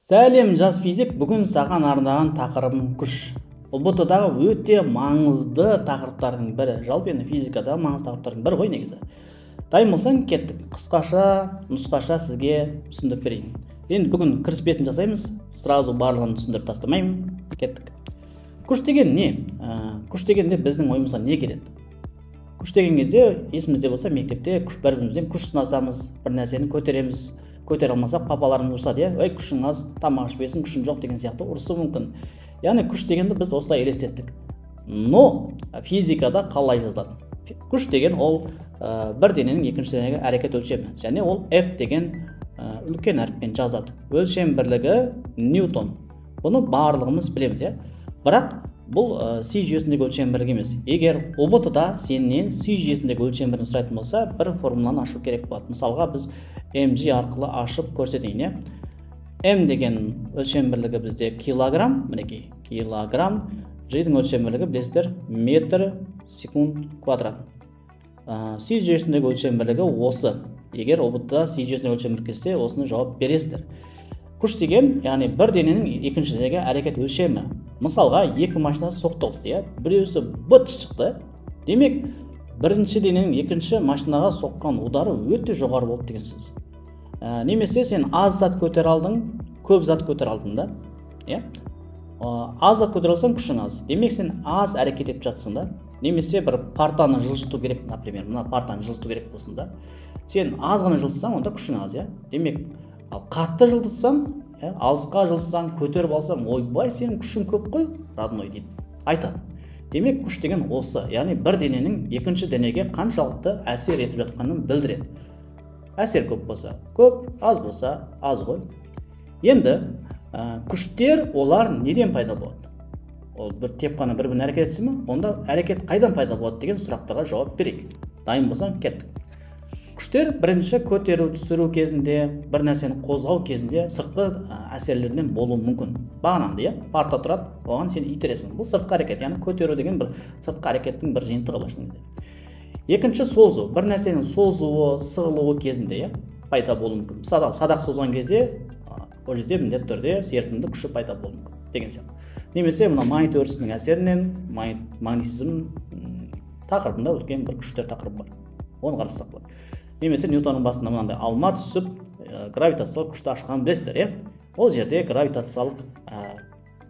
Сәлем, жас физик! Бүгін саған арнаған тақырыбым күш. ҰБТ-дағы өте маңызды тақырыптардың бірі. Жалпы енді физикада маңызды тақырыптардың бірі ғой негізі. Дайын болсаң, кеттік. Қысқаша, нұсқаша сізге түсіндіріп берейін. Енді бүгін кіріспесін жасаймыз, сразу барлығын түсіндіріп тастамаймын. Кеттік. Күш деген не? Күш дегенде біздің ойымызға не келеді? Күш деген кезде есімізде болса, мектепте күш, бір-бірімізден күш сынасамыз, бір нәрсені көтереміз. Көтере алмасақ, папаларымыз ұрсады, иә, ей, күшің аз, тамақ ішпесің, күшің жоқ деген сияқты ұрысуы мүмкін. Яғни күш дегенді біз осылай елестеттік. Но физикада қалай жазылады? Күш деген ол бір дененің екінші денеге әрекет өлшемі, және ол F деген үлкен әріппен жазылады. Өлшем бірлігі ньютон. Бұны барлығымыз білеміз, иә. Бірақ бұл СИ жүйесіндегі өлшем бірлігі емес. Егер ҰБТ-да сенен СИ жүйесіндегі өлшем бірлігін сұрайтын болса, бір формуланы ашу керек болады. Мысалға, біз mg арқылы ашып көрсетейін, иә. M деген өлшем бірлігі бізде килограмм, мінекей, килограмм. G-дің өлшем бірлігі, білесіздер, метр секунд квадрат. СИ жүйесіндегі өлшем бірлігі осы. Егер ҰБТ-да СИ жүйесіндегі өлшем бірлігі келсе, осыны жауап бересіздер. Күш деген, яғни бір дененің екінші денеге әрекет өлшемі. Мысалға, екі машина соқтығысты, иә, біреусі быт шықты. Демек, бірінші дененің екінші машинаға соққан удары өте жоғары болды деген сөз. Немесе сен аз зат көтере алдың, көп зат көтере алдың да, иә? Аз зат көтере алсаң, күшің аз. Демек, сен аз әрекет етіп жатсың да. Немесе бір партаны жылжыту керек, например, мына партаны жылжыту керек болсын да. Сен аз ғана жылжытсаң, онда күшің аз, иә? Демек, ал қатты жылжытсаң, иә, алысқа жылжытсаң, көтеріп алсаң, ойбай, сенің күшің көп қой, родной дейді, айтады. Демек, күш деген осы, яғни бір дененің екінші денеге қаншалықты әсер етіп жатқанын білдіреді. Әсер көп болса көп, аз болса аз ғой. Енді күштер олар неден пайда болады? Ол бір тек қана бір-біріне әрекет етсе ме? Онда әрекет қайдан пайда болады деген сұрақтарға жауап берейік. Дайын болсаң, кеттік. Күштер бірінші көтеру, түсіру кезінде, бір нәрсені қозғау кезінде сыртқы әсерлерінен болуы мүмкін. Бағанағыдай, иә, парта тұрады, оған сен итересің. Бұл сыртқы әрекет, яғни көтеру деген бір сыртқы әрекеттің бір жиынтығы былайша айтқан кезде. Екінші созу, бір нәрсенің созуы, сығылуы кезінде, иә, пайда болуы мүмкін. Мысалы, садақ созған кезде, ол жерде міндетті түрде серпімді күші пайда болуы мүмкін деген сияқты. Немесе мына магнит өрісінің әсерінен, магнетизм тақырыбында үлкен бір күштер тақырыбы бар. Оны қарастырсақ болады. Немесе Ньютонның басында мынандай алма түсіп, гравитациялық күшті ашқанын білесіздер, иә? Ол жерде гравитациялық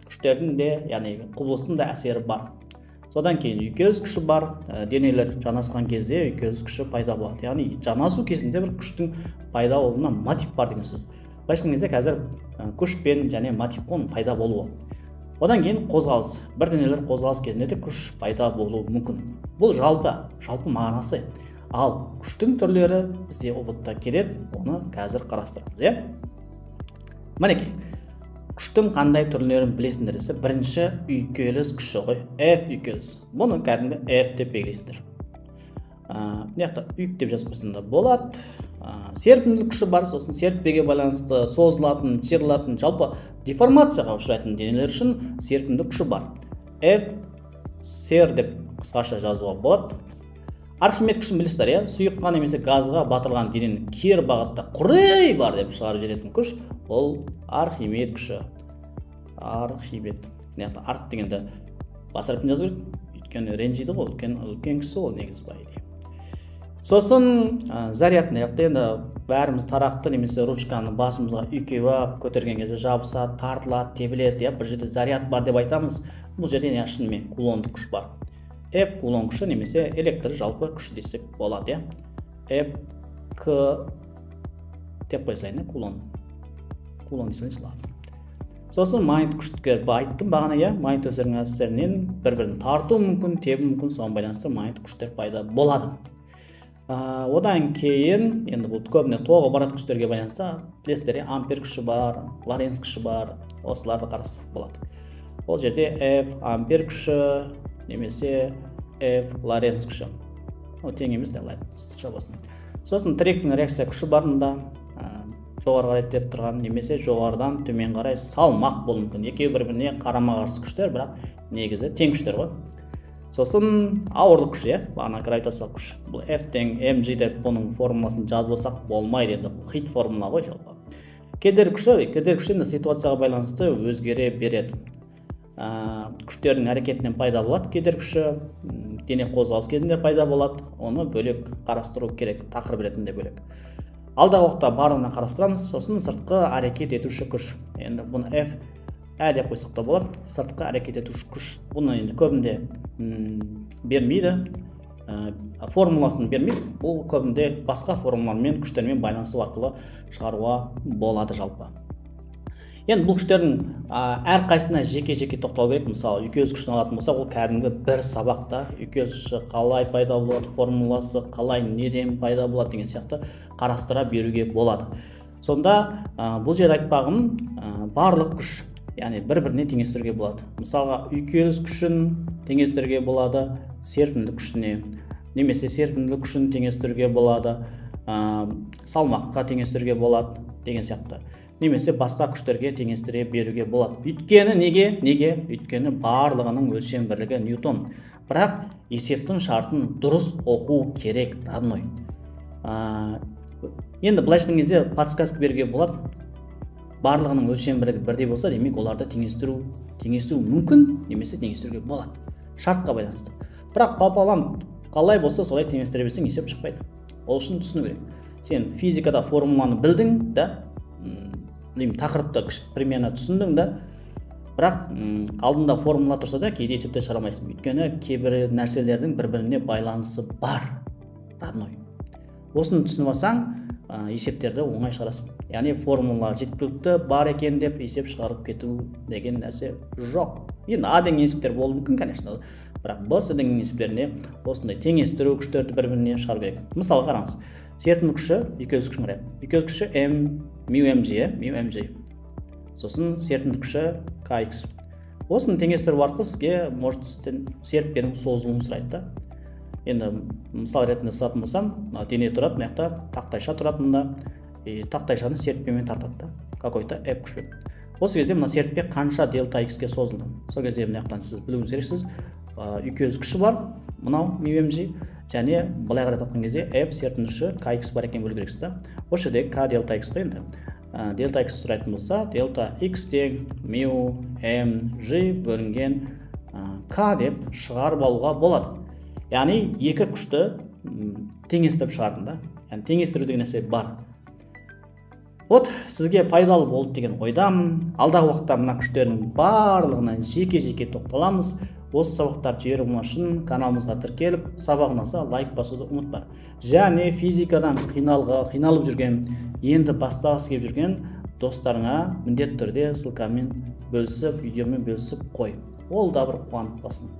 күштердің де, яғни құбылыстың да әсері бар. Содан кейін үйкеліс күші бар. Денелер жанасқан кезде үйкеліс күші пайда болады. Яғни жанасу кезінде бір күштің пайда болуына мотив бар деген сөз. Былайша айтқан кезде қазір күш пен және мотив қой пайда болуы. Одан кейін қозғалыс. Бір денелер қозғалыс кезінде де күш пайда болуы мүмкін. Бұл жалпы мағынасы. Ал күштің түрлері бізде ҰБТ-та келеді, оны қазір қарастырамыз, иә? Мінекей, күштің қандай түрлерін білесіңдер десе, бірінші үйкеліс күші ғой, F үйкеліс. Бұны кәдімгі F деп белгілейсіңдер. Мына жақта үйк деп жазып қойсаң да болады. Серпімділік күші бар, сосын серіппеге байланысты созылатын, жиырылатын, жалпы деформацияға ұшырайтын денелер үшін серпімділік күші бар. F сер деп қысқаша жазуға болады. Архимед күшін білесіздер, иә? Сұйыққа немесе газға батырылған денені кері бағытта құрей бар деп шығарып жіберетін күш, ол Архимед күші. Архимед. Мына жақта арх дегенді бас әріппен жазу керек, өйткені ренжиді ғой, үлкен кісі ол негізі по идее. Сосын заряд, мына жақта енді бәріміз тарақты немесе ручканы басымызға үйкеп алып көтерген кезде жабысады, тартылады, тебіледі, иә? Бір жерде заряд бар деп айтамыз. Бұл жерде не, шынымен кулондық күш бар. F кулон күші немесе электр жалпы күші десек болады, иә? F К деп қоя салайын, иә? Кулон. Кулон десеңіз болады. Сосын магнит күшті айттым бағана, иә? Магнит өздерінің әсерінен бір-бірін тарту мүмкін, тебу мүмкін, соған байланысты магнит күштер пайда болады. Одан кейін енді бұл көбіне тоғы баратын күштерге байланысты білесіздер, иә? Ампер күші бар, Лоренц күші бар, осыларды қарастырсақ болады. Ол жерде F ампер күші немесе F Лоренц күші. Ол тең емес, былай сызықша болсын. Сосын тіректің реакция күші бар мында, жоғары қарай теп тұрған немесе жоғарыдан төмен қарай салмақ болуы мүмкін. Екеуі бір-біріне қарама-қарсы күштер, бірақ негізі тең күштер ғой. Сосын ауырлық күші, иә, бағана гравитациялық күш. Бұл F тең mg деп бұның формуласын жазбасақ болмайды енді, бұл хит формула ғой жалпы. Кедергі күші енді ситуацияға байланысты өзгере береді. Күштердің әрекетінен пайда болады кедергі күші, дене қозғалыс кезінде пайда болады, оны бөлек қарастыру керек, тақырып ретінде бөлек. Алдағы уақытта барлығына қарастырамыз. Сосын сыртқы әрекет етуші күш. Енді бұны F, Ә деп қойсақ та болады. Сыртқы әрекет етуші күш. Бұны енді көбінде бермейді, формуласын бермейді. Бұл көбінде басқа формулалармен, күштермен байланысу арқылы шығаруға болады жалпы. Енді бұл күштердің әрқайсысына жеке-жеке тоқталу керек. Мысалы, үйкеліс күшін алатын болсақ, ол кәдімгі бір сабақта үйкеліс күші қалай пайда болады, формуласы қалай, неден пайда болады деген сияқты қарастыра беруге болады. Сонда бұл жерде айтпағым, барлық күш, яғни бір-біріне теңестіруге болады. Мысалға, үйкеліс күшін теңестіруге болады серпімділік күшіне, немесе серпімділік күшін теңестіруге болады, салмаққа теңестіруге болады деген сияқты. Немесе басқа күштерге теңестіре беруге болады. Өйткені неге? Неге? Өйткені барлығының өлшем бірлігі ньютон. Бірақ есептің шартын дұрыс оқу керек, родной. Енді былайша айтқан кезде подсказка беруге болады. Барлығының өлшем бірлігі бірдей болса, демек оларды теңестіру мүмкін, немесе теңестіруге болады. Шартқа байланысты. Бірақ пополам қалай болса солай теңестіре берсең есеп шықпайды. Ол үшін түсіну керек. Сен физикада формуланы білдің, да? Білмеймін, тақырыпты примерно түсіндің да, бірақ алдында формула тұрса да кейде есепте шығара алмайсың. Өйткені кейбір нәрселердің бір-біріне байланысы бар, родной. Осыны түсініп алсаң, есептерді оңай шығарасың. Яғни формула жеткілікті бар екен деп есеп шығарып кету деген нәрсе жоқ. Енді А деген есептер болуы мүмкін, конечно, бірақ Б, С деген есептеріне осындай теңестіру күштерді бір-біріне шығару керек. Мысалы қараңыз, серпімділік күші үйкеліс күшін қарайық. Үйкеліс күші М, μ mg, μ mg. Сосын серпімділік күші kx. Осыны теңестіру арқылы сізге, может, сізден серіппенің созылуын сұрайды да. Енді мысал ретінде сызатын болсам, мына дене тұрады, мына жақта тақтайша тұрады мында. Тақтайшаны серіппемен тартады да, какой-то F күшпен. Осы кезде мына серіппе қанша дельта x-ке созылды. Сол кезде мына жақтан сіз білуіңіз керексіз, үйкеліс күші бар, мынау μ mg, және былай қарай тартқан кезде F серпімділік күші kx бар екенін білу керексіз да. Осы жерде k дельта x қой енді. Дельта x сұрайтын болса, дельта x тең μ mg бөлінген k деп шығарып алуға болады. Яғни екі күшті теңестіріп шығардым да. Яғни теңестіру деген нәрсе бар. Вот сізге пайдалы болды деген ойдамын. Алдағы уақытта мына күштердің барлығына жеке-жеке тоқталамыз. Осы сабақтарды жіберіп алмас үшін каналымызға тіркеліп, сабақ ұнаса лайк басуды ұмытпа. Және физикадан қиналып жүрген, енді бастағысы келіп жүрген достарыңа міндетті түрде ссылкамен бөлісіп, видеомен бөлісіп қой. Ол да бір қуанып қалсын.